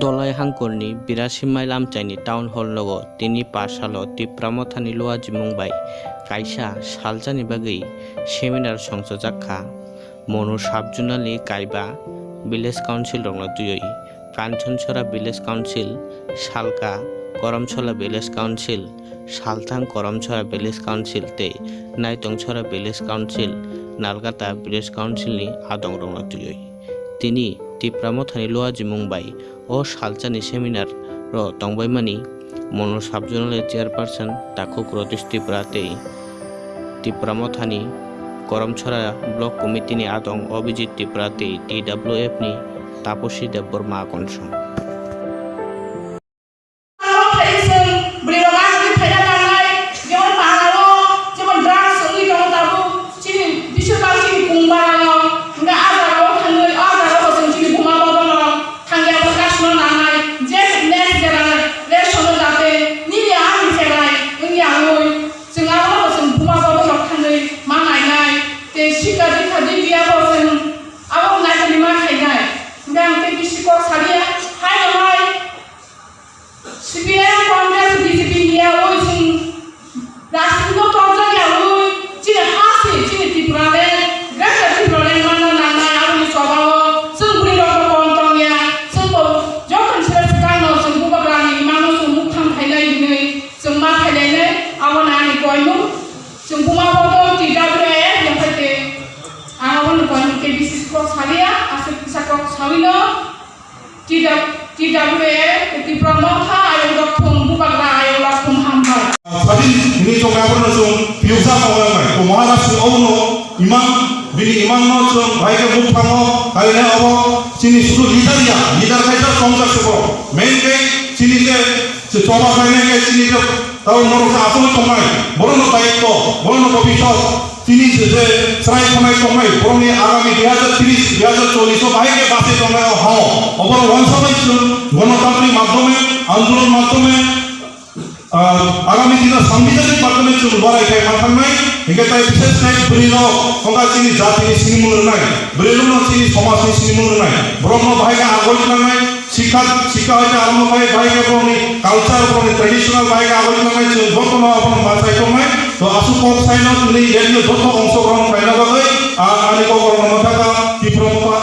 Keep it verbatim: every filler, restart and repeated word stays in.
Dholai hangkorni birasi mile amchaini Town Hall nogo tini pash salo Tipra Mothani luajimung bai kaisa salsani bagwi seminar songchojak kha. Mono sub-zonal ni kaiba village council rokno twiwi Kanchonchora Village Council, Salka Koramsola Village Council, Salthang Koramsola Village Council tei Naitongsola Village Council, Nalgata Village Council ni adongrokno twiwi. Tini Tipra Mothani luajimung bai o salsani seminar ro tongbaimani Mono sub-zonal chairperson Takhuk Ratish Tripura tei Tipra Mothani Koramchora Block Committee ni adong Abhijit Tripura tei T W F ni Taposi Debbarma Akonsong. Chini bishopal chini kung barano, hingke a jagao thangwi, a jagao bo chwng chini buma bodolrok thangya bo kasno nangnai, je next generation o jate nini ani cherai wngya wngwi, chwng abono bo chwng buma bodolrok thangwi ma nainai, tei sikha dikha dibiya bo chwng abo naitani ma khainai. Hingke ang tei bisi kok saliya, hai no hai. C P I M, Congress, B J P ni yaui chwng rajniti no tongjak yaui chini ha se chini Tripura le, Greater Tripura le manna nangnai aboni chobao chwng bwrwi rok bo kom tongya, chwng bo jokhon se swkang no chwng bubagra ni imang no chwng mukthang khainai hinwi chwng ma khailainai, aboni ani koimung chwng buma bodol T W A yaphai te ang aboni koimung K B C C kok saliya, aswk kisa kok saui no. T W A, Tipra Motha ayuk rok thung, bubagra ayuk rok thung hambai. Sadin hini chokra abono chwng piyuksa tongnai. O Maharaj ni obono imang, bini imang no chwng bai khe muk thango, kainai obo chini sudu leader ya, leader kaisa chongjak se borok. Main khe chini je, je choba kainai khe chini je tao norok se aswk tongnai. Borok no dayitto, borok no bobisot. Tini je je chwrai khonai tongnai, borokni agami dui hajar tris, dui hajar chollish o bahai khe bachai tongnai o ha-o. Oborok uansuknai chwng gonotantrik madhyome, andolon madhyome, ah, agami dino sangbidhanik madhyome chwng lorai khai manthangnai. Hinkhe tai bishesh khe bwrwirok, wngkha chini jatini sinimung rwnai, bwrwirokno chini somajni sinimung rwnai, borokno bahai khe agoi tlangnai. Sikha, sikha hoite arombo khai bai khe borokni culture, borokni traditional bai khe aboni bagwi chwng jotono abono bachai tongnai. To aswk kok saino tini radio joto ongsogrohon khlaina bagwi ang ani kokrokno mwthaka Tipra Motha